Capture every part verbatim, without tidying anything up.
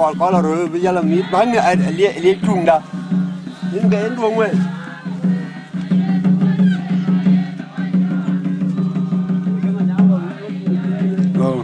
Kɔl kɔl röör bï yala mit bäŋ, a, a, lie, lie tuŋda. Yïn ke yïn duöŋ wei. Oh.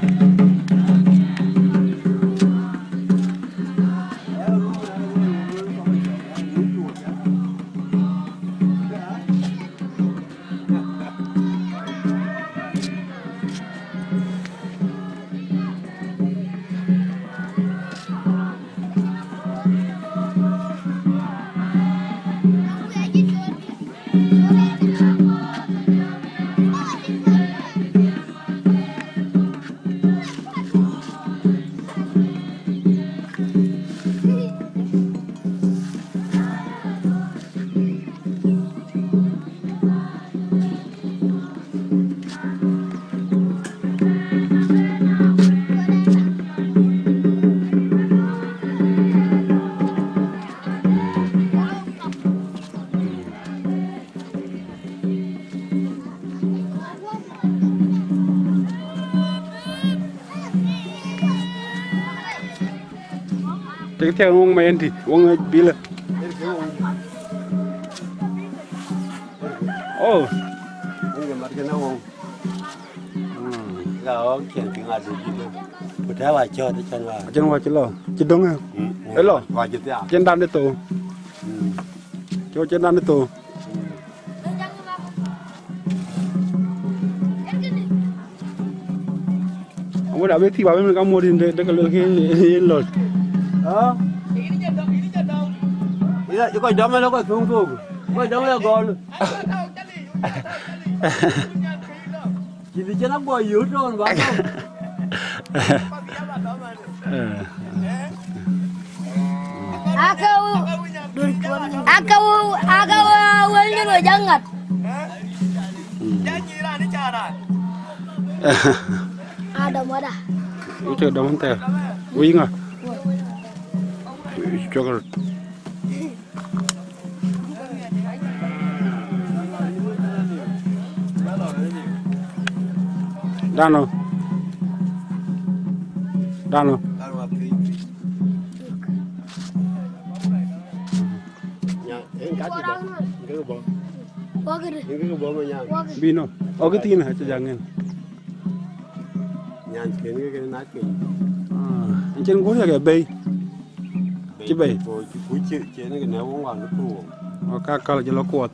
Tek thiäk wöŋ ma yen tï, wöŋ bilë. Oh. Ŋic mat kënë wöŋ. Mm. Ga wöŋ cïn piŋ adu jï. Ku tɛ̈ wa cɔɔt cän wa. Acän wa cï lɔ. Cï döŋ ë. Mm. Ë lɔ. Wa cï thiaak. Cïn dan dï thou. Mm. Cï wa cïn dan dï thou. Awën abï thïï ba bï min ka muɔ̈t yïn de, de ke luel ke yïn, yïn lɔc. Ah? Ï, ï kɔc dɔm ëlë kɔc thuŋ thok. Kɔc dɔm ëlë gɔl. Cïn cïn aguɔ yöt tɔn ba dɔm. Eh. Ake wu, ake wu, ake wu, wël nyin we jaŋ ŋat. Adam wada. Ucɛ dɔm thɛɛr. Wic ŋa? Cɔk rot. Dano. Dano. Nya, en ka ti ba. Ngi ke bɔ. Wakiri. Ngi ke bɔ ma nya. Wakiri. Bino. Oke thin ha ca jaŋ en. Nyan ken ke na ke. Ah, en cen guur ya ke bei. Ci bei. Ko ci ku ci, ci ne ke ne won wan ku. O ka kal jelo kuot.